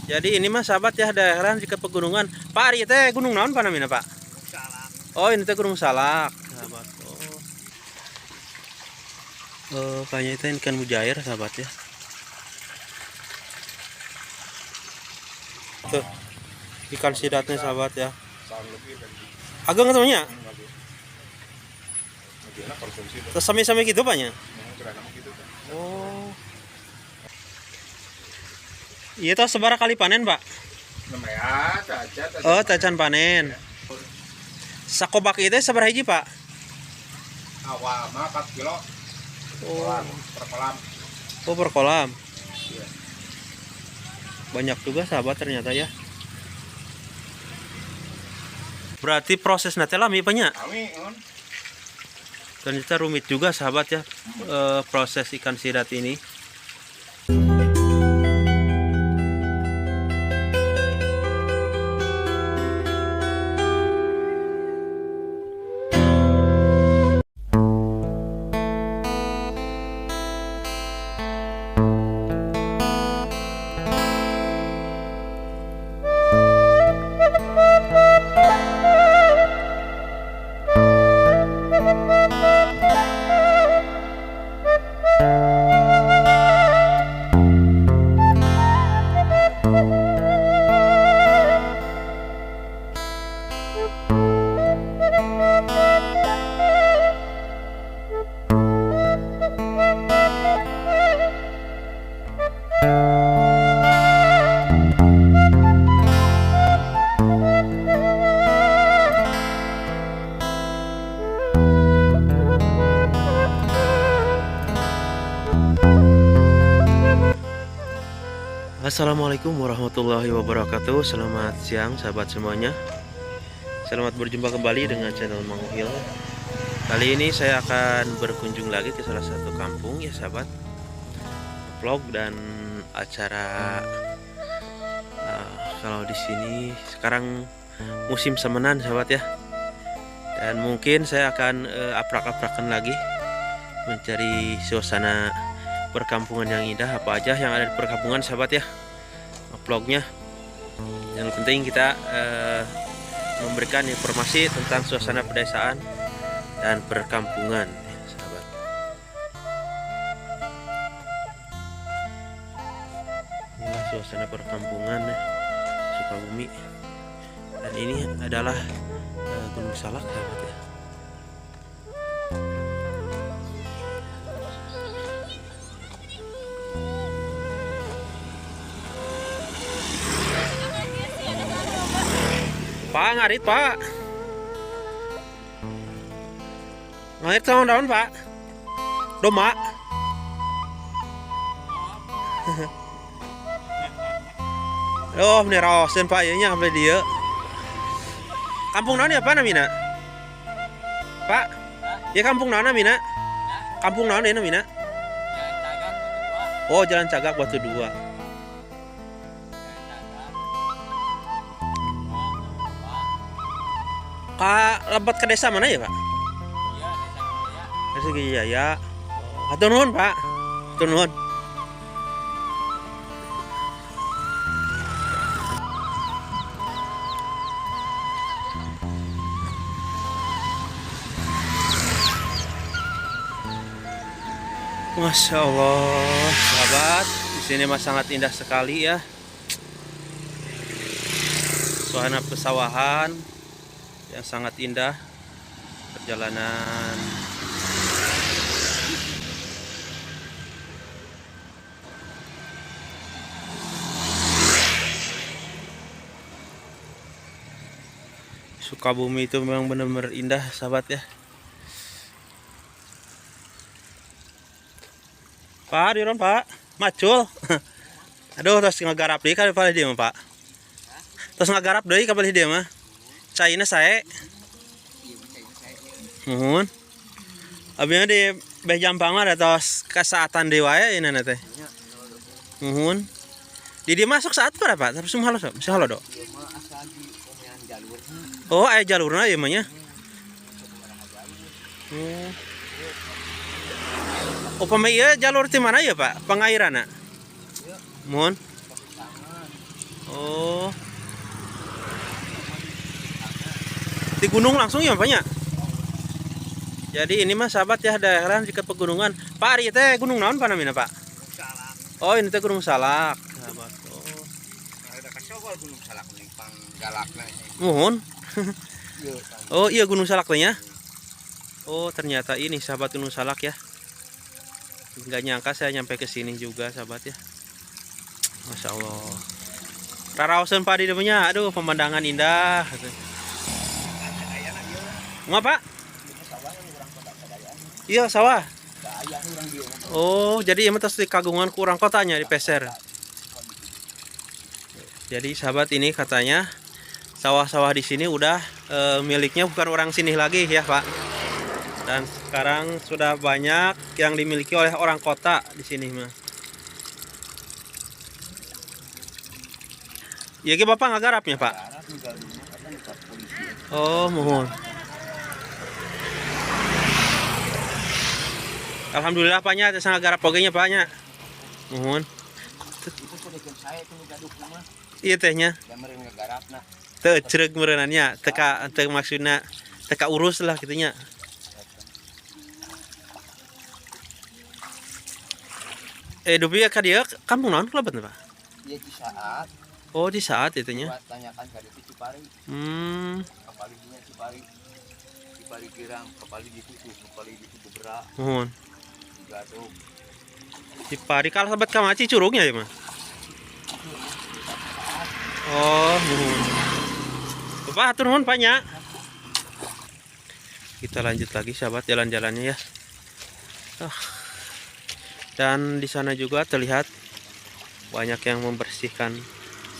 Jadi ini mah sahabat ya, daerah di pegunungan. Pak, ari teh gunung naon Pak namina, Pak? Salak. Oh, ini teh Gunung Salak, sahabat. Oh. Kayaknya itu ikan mujair, sahabat ya. Tuh, ikan sidatnya, sahabat ya. Ageng temannya? Terus sami-sami gitu Pak nya? Oh. Iya toh sabaraha kali panen, Pak? Oh, tacan panen. Sakobak itu sabaraha hiji, Pak? Awal mah 4 kilo. Oh. Per kolam. Oh, per kolam. Iya. Banyak juga sahabat ternyata ya. Berarti proses nanti lami banyak. Kami on. Ternyata rumit juga sahabat ya, proses ikan sidat ini. Assalamualaikum warahmatullahi wabarakatuh. Selamat siang sahabat semuanya. Selamat berjumpa kembali dengan channel Mang Uhil. Kali ini saya akan berkunjung lagi ke salah satu kampung ya sahabat. Vlog dan acara, kalau di sini sekarang musim semenan sahabat ya. Dan mungkin saya akan aprak-aprakan lagi mencari suasana perkampungan yang indah, apa aja yang ada di perkampungan sahabat ya, vlognya. Yang penting kita memberikan informasi tentang suasana pedesaan dan perkampungan ya, sahabat. Inilah suasana perkampungan ya, Sukabumi. Dan ini adalah Gunung Salak sahabat ya. Pak, ngarit Pak. Ngarit sama daun Pak. Doma. Oh, ini raoseun Pak, ieu nya sampai dia. Kampung naon ya Pak namina? Pak? Ya kampung naon namina? Kampung naon ya namina? Oh, Jalan Cagak Batu 2. Kak, lebat ke desa mana ya, Pak? Iya, desa Jaya. Desa Jaya. Oh, hatur nuhun, Pak. Hatur nuhun. Masya Allah, sahabat, di sini mah sangat indah sekali ya. Suasana pesawahan yang sangat indah, perjalanan Sukabumi itu memang benar-benar indah sahabat ya. Pak, di Pak, macul. Aduh, terus ngegarap deui ka palih dieu mah, Pak. Terus ngegarap deui ka palih dieu mah. Caina sae. Muhun. Abina di Beh Jampang mah tos kasaatan deui wae ini teh. Muhun. Di dieu masuk saat berapa, Pak? Tapi semua halo, semua halo, Dok. Oh, aya jalurna ieu mah nya. Oh. Upami ieu jalur ti mana ya, Pak? Pengairanna? Muhun. Oh. Di gunung langsung ya Pak nya? Jadi ini mah sahabat ya daerah di pegunungan. Pak ari teh gunung naon Pak namina Pak? Salak. Oh, ini teh Gunung Salak, sahabat. Oh. Ada kasogol Gunung Salak ning panggalakna. Muhun. Oh iya Gunung Salak teh nya. Oh ternyata ini sahabat Gunung Salak ya. Nggak nyangka saya nyampe ke sini juga sahabat ya. Masya Allah. Raraoseun Pak di depannya. Aduh pemandangan indah. Enggak Pak? Iya sawah. Oh jadi emang terus di kagungan kurang kotanya di Peser. Jadi sahabat ini katanya sawah-sawah di sini udah miliknya bukan orang sini lagi ya Pak. Dan sekarang sudah banyak yang dimiliki oleh orang kota di sini mah. Ya ki Bapak nggak garapnya Pak? Oh mohon. Alhamdulillah Pak nya sangat garap oge nya Pak nya. Mohon. Iya tehnya. Teu cereg meureunannya, teka teu maksudna teka urus lah kitu nya. Dupi ka dieu kampung naon kalebetna Pak? Ieu Cisaat. Oh, Cisaat itu nya. Tanyakan ka dieu Cipari. Kapalinya Cipari. Cipari Girang, kapali ditu tuh, kapali ditu beberapa. Mohon. Gadung. Cipari kalau sahabat kamaci curugnya ya mah. Oh, mohon. Bapak hatur nuhun Pak nya. Kita lanjut lagi sahabat jalan-jalannya ya. Dan di sana juga terlihat banyak yang membersihkan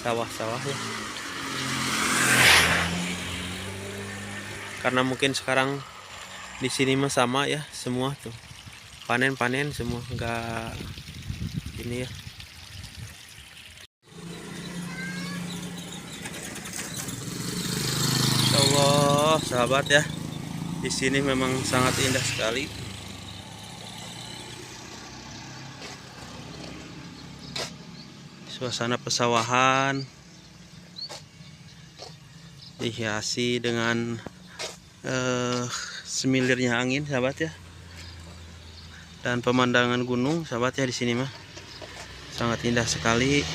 sawah-sawah ya. Karena mungkin sekarang di sini mah sama ya semua tuh. Panen-panen semua enggak ini ya. Insya Allah sahabat ya. Di sini memang sangat indah sekali. Suasana pesawahan dihiasi dengan semilirnya angin sahabat ya, dan pemandangan gunung sahabat ya. Di sini mah sangat indah sekali.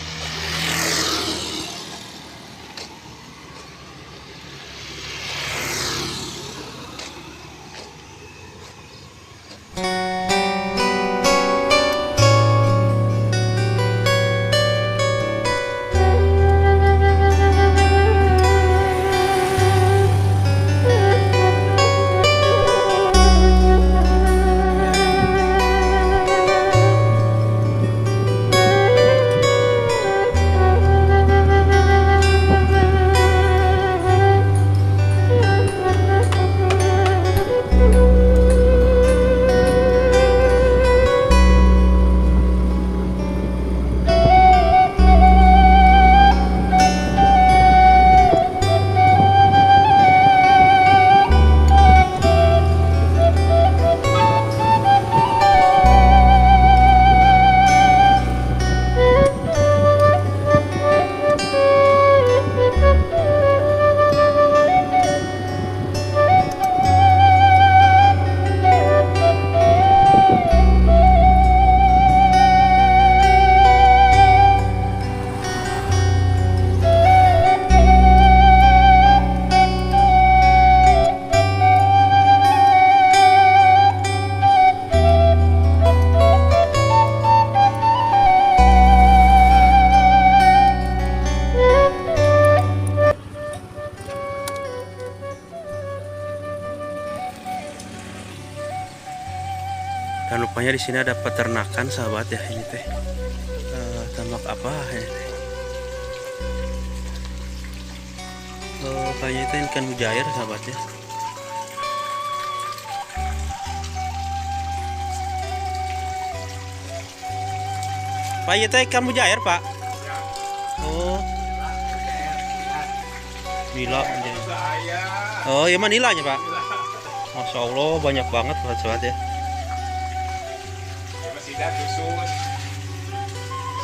Dan rupanya di sini ada peternakan sahabat ya, ini teh ternak apa ya teh? Kayaknya itu ikan mujair sahabat ya. Pak, itu ikan mujair Pak? Oh, nila. Oh iya mah nilanya Pak. Masya Allah banyak banget sahabat ya. Sidat khusus.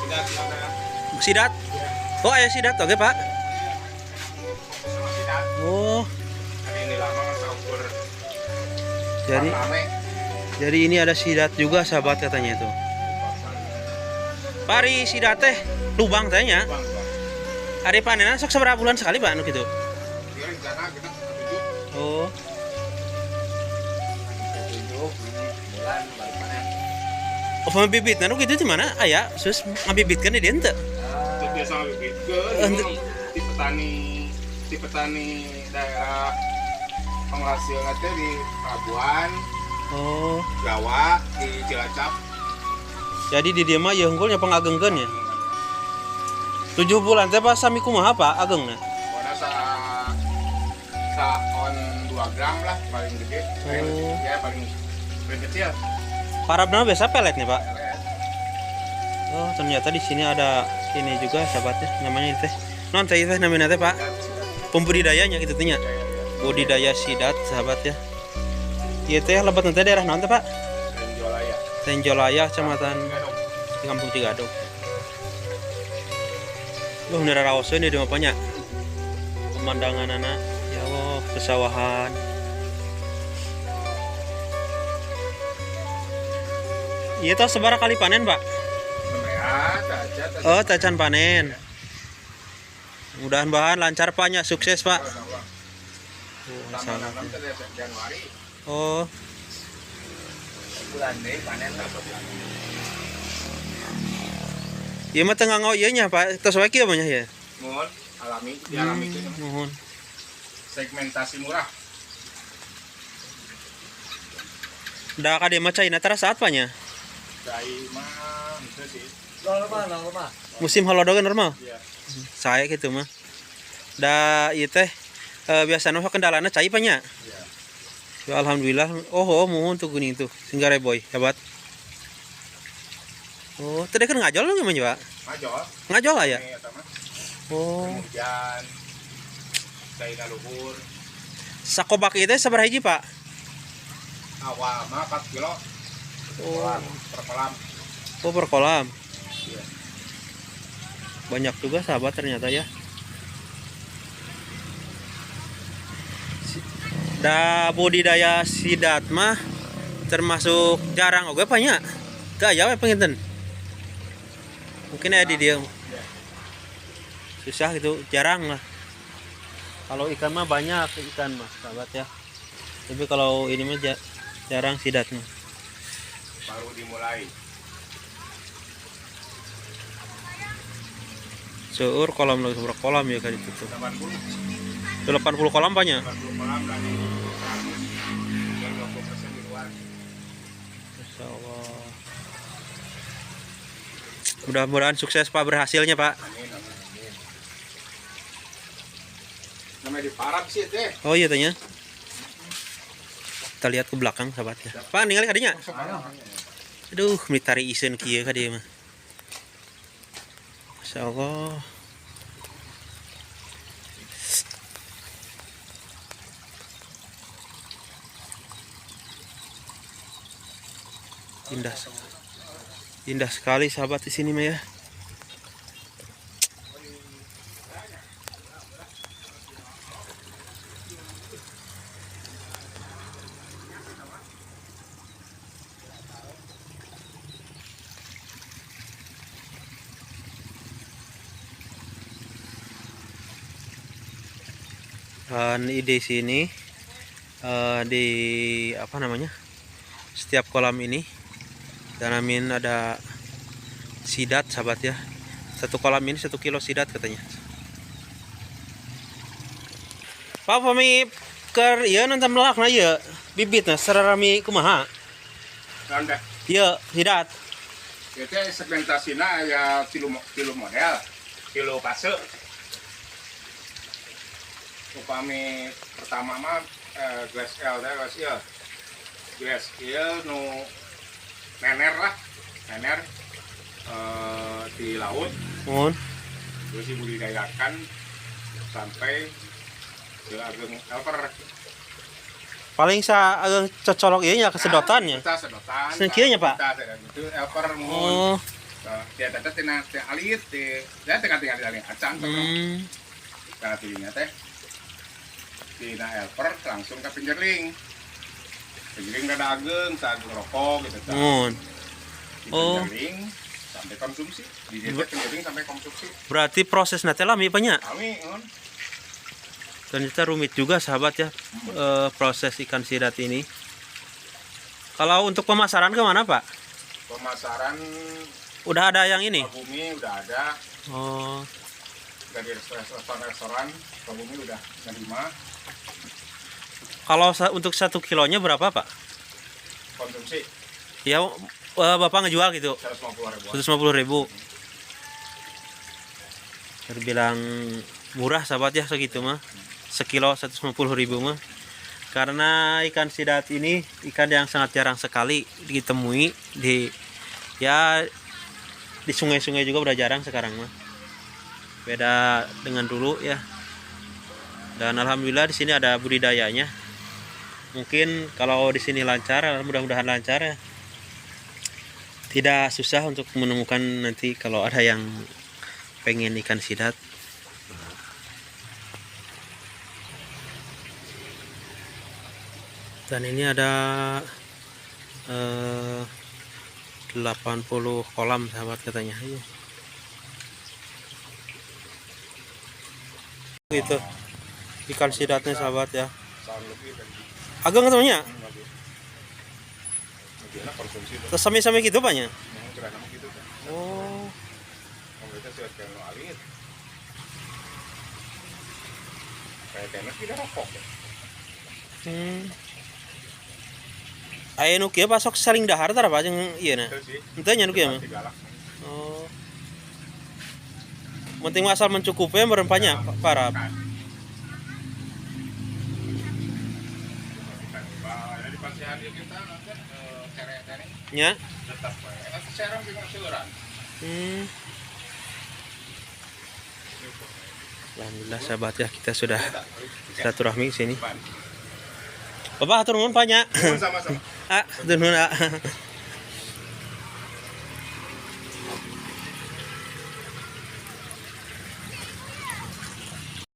Sidat mana? Sidat? Ya. Oh, aya sidat oge, Pak. Oh. Jadi ini ada sidat juga sahabat katanya itu. Pari sidat teh lubang tehnya. Ari panenan sok seberapa bulan sekali Pak anu gitu. Oh. 7 bulan baru panen. Oh, bibit anu gitu di mana? Aya, sus ngabibitkeun di dieu henteu? Itu biasa ngabibitkeun di petani daerah penghasilnya teh di Pelabuhan. Oh. Jawa di Cilacap. Jadi di dieu mah ieu unggulnya pangagengkeun ya. 7 bulan teh Pak sami kumaha Pak agengna? Pokoknya sa on 2 gram lah paling gede. Oh. Ya paling paling kecil. Parabna biasa peletnya Pak. Pelet. Oh, ternyata di sini ada ini juga sahabatnya namanya itu teh. Non teh teh namanya teh Pak. Pembudidayanya gitu teh nya. Ya, ya, ya. Budidaya sidat sahabat ya. Ieu teh lebet nanti daerah naon teh Pak? Tenjolaya. Tenjolaya, Kecamatan Cigadog. Di Kampung Cigadog. Duh, ini raoseun di mah banyak. Pemandangan anak, ya Allah, pesawahan. Iya toh sabaraha kali panen, Pak? Aja. Oh, tacan panen. Mudah-mudahan lancar Pak nya, sukses Pak. Oh, Sama salah. nanam teh Januari. Oh, Bulan deh panen lah. iya mah teu nganggo ieu nya Pak. Tos wae kieu mah nya ya. Mohon alami, dialami itu Mohon. segmentasi murah. Da ka dieu mah caina tara saat Pak nya. Cai mah itu sih. Normal, normal. Musim halodo ge normal. Iya. Saya gitu mah. Da ieu teh biasana mah kendalana cai Pak nya. Iya. Ya alhamdulillah. Oh, mohon tuh geuning tuh. Singgare boy, hebat. Oh, tadi kan ngajol lu gimana, Pak? Ngajol. Ngajol lah ya? Ini eta mah. Oh. Hujan. Caina luhur. Sakobak itu sabaraha hiji, Pak? Awal mah 4 kilo. Oh. Per kolam. Oh, per kolam. Iya. Banyak juga sahabat ternyata ya. Da budidaya sidat mah termasuk jarang oge Pak nya. Teu aya we panginten. Mungkin ya di dia. Iya. Susah gitu, jarang lah. Kalau ikan mah banyak ikan mah sahabat ya. Tapi kalau ini mah jarang sidatnya. Baru dimulai. Seueur kolam lagi seberapa kolam ya kali itu tuh. 80. 80 kolam banyak. 80 kolam dari 100 dan 20% di luar. Masya Allah. Mudah-mudahan sukses Pak berhasilnya Pak. Amin, amin. Namanya di Parab sih teh. Oh iya tanya. Kita lihat ke belakang sahabat ya. Pak ningali kadinya. Aduh, mitari isen kieu ka dieu mah. Masya Allah. Indah. Indah sekali sahabat di sini mah ya. Dan di sini di apa namanya, setiap kolam ini tanamin ada sidat sahabat ya. Satu kolam ini 1 kilo sidat katanya. Pak pami keur ieu nonton melakna ieu bibitna sararami kumaha? Naon teh? Ieu sidat. Ieu teh segmentasina aya tilu model, tilu fase. Upami pertama mah glass L teh glass ieu. Glass ieu nu nener lah, nener di laut. Mohon. Terus dibudidayakan sampai ke ageng elper. Paling sa ageng cocolok ieu nya kesedotannya. Kita sedotan. Sen kieu nya, Pak? Kita sedotan itu elper mohon. Oh. Tah, dia teh tina teh alit teh. Ya teh tinggal alit acan teh. Tah tidinya teh. Tina helper langsung ke Penjerling. Penjerling rada ageng, sagung rokok gitu tah. Mun. Di Oh. Penjerling sampai konsumsi. Di dieu teh Penjerling sampai konsumsi. Berarti proses teh lami Pak nya? Kami mun. Ternyata rumit juga sahabat ya, proses ikan sidat ini. Kalau untuk pemasaran kemana Pak? Pemasaran Udah ada yang ini? Sukabumi udah ada. Oh, Dari restoran-restoran Sukabumi udah nerima. kalau untuk 1 kilonya berapa Pak? Konsumsi Ya, Bapak ngejual gitu? 150 ribuan. 150 ribu. Terbilang murah sahabat ya segitu mah. Sekilo 150 ribu mah. Karena ikan sidat ini ikan yang sangat jarang sekali ditemui di, ya, di sungai-sungai juga udah jarang sekarang mah. Beda dengan dulu ya. Dan alhamdulillah di sini ada budidayanya. Mungkin kalau di sini lancar, mudah-mudahan lancar ya. Tidak susah untuk menemukan nanti kalau ada yang pengen ikan sidat. Dan ini ada 80 kolam sahabat katanya. Iya. Gitu. Ikan sidatnya sahabat ya. Tahun lebih kan. Ageng temennya. Lebih. Lebih enak konsumsi tuh. Terus sami-sami gitu Pak nya? Memang kira nama gitu kan. Oh. Pemerintah sudah kayak nu alit. Kayak kayaknya tidak rokok ya. Aya nu kieu pasok saling dahar tara Pak jeung ieu na. Itu sih. Henteu nya nu kieu mah. Pasti galak. Oh. Penting mah asal mencukupi merempahnya para. Kan. Bah, di pasihan kita nanti cere-cere Nya. tetap we. Eta serem bingung seueuran. Alhamdulillah sahabat ya, kita sudah silaturahmi sini. Ban. Bapak hatur nuhun Pak nya. Sama-sama. Ah, hatur nuhun ah.